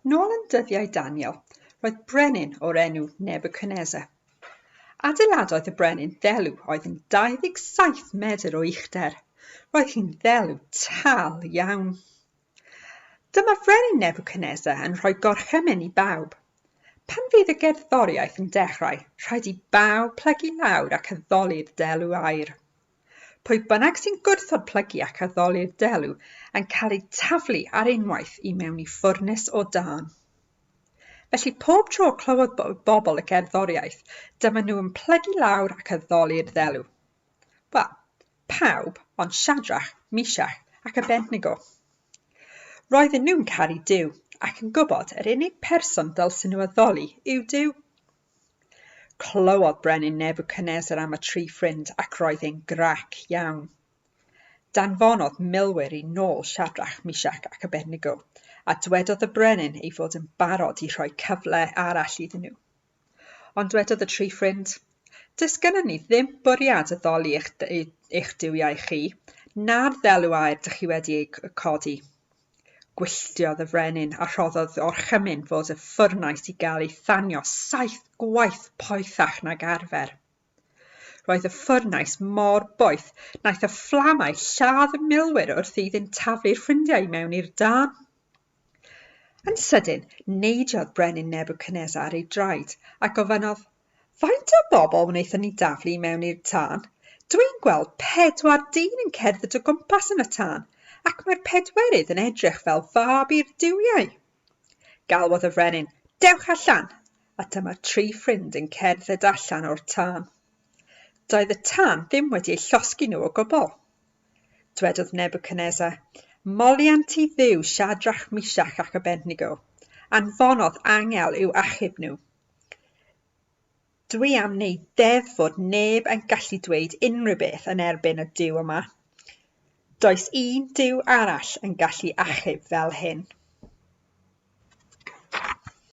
Nôl yn dyddiau Daniel, roedd brenin o'r enw Nebuchadnezzar. Adeiladodd y brenin ddelw oedd yn 27 medr o uchder. Roedd hi'n ddelw tal iawn. Dyma frenin Nebuchadnezzar yn rhoi gorchymyn i bawb. Pan fydd y gerddoriaeth yn dechrau, rhaid i bawb plygu lawr ac addoli'r delw aur. Pwy bynnag sy'n gwrthod plygu ac addoli'r delw yn cael eu taflu ar unwaith i mewn i ffwrnes o dân. Felly pob tro clywodd bobl y gerddoriaeth, dyma nhw yn plygu lawr ac addoli'r ddelw. Wel, pawb ond Shadrach, Meshach ac Abednego. Roedden nhw'n caru Duw ac yn gwybod yr unig person dylsen nhw addoli yw Duw. Clywodd Brenin Nebuchadnezzar am y tri ffrind ac roedd e'n grac iawn. Danfonodd milwyr i nôl Shadrach, Meshach ac Abednego, a dwedodd y brenin ei fod yn barod i rhoi cyfle arall iddyn nhw. Ond dwedodd y tri ffrind, Does gynnon ni ddim bwriad addoli eich, eich duwiau chi, na'r ddelw aur dych chi wedi ei codi. Gwylltiodd y frenin a rhoddodd orchymyn fod y ffwrnais i gael ei thanio saith gwaith poethach nag arfer. Roedd y ffwrnais mor boeth naeth y fflamau lladd y milwyr wrth iddynt taflu'r ffrindiau i mewn i'r dân. Yn sydyn, neidiodd Brenin Nebuchadnezzar ar ei draed a gofynnodd, Faint o bobl wnaethon ni daflu i mewn i'r tân? Dw i'n gweld pedwar dyn yn cerdded o gwmpas yn y tân, ac mae'r pedwerydd yn edrych fel fab i'r duwiau. Galwodd y frenin, Dewch allan! A dyma'r tri ffrind yn cerdded allan o'r tân. Doedd y tân ddim wedi eu llosgi nhw o gwbl. Dwedodd Nebuchadnezzar, Moliant i Dduw Shadrach, Meshach ac Abednego. Anfonodd angel i'w achub nhw. Dwi am wneud deddf fod neb yn gallu dweud unrhyw beth yn erbyn y Duw yma. Does un Duw arall yn gallu achub fel hyn.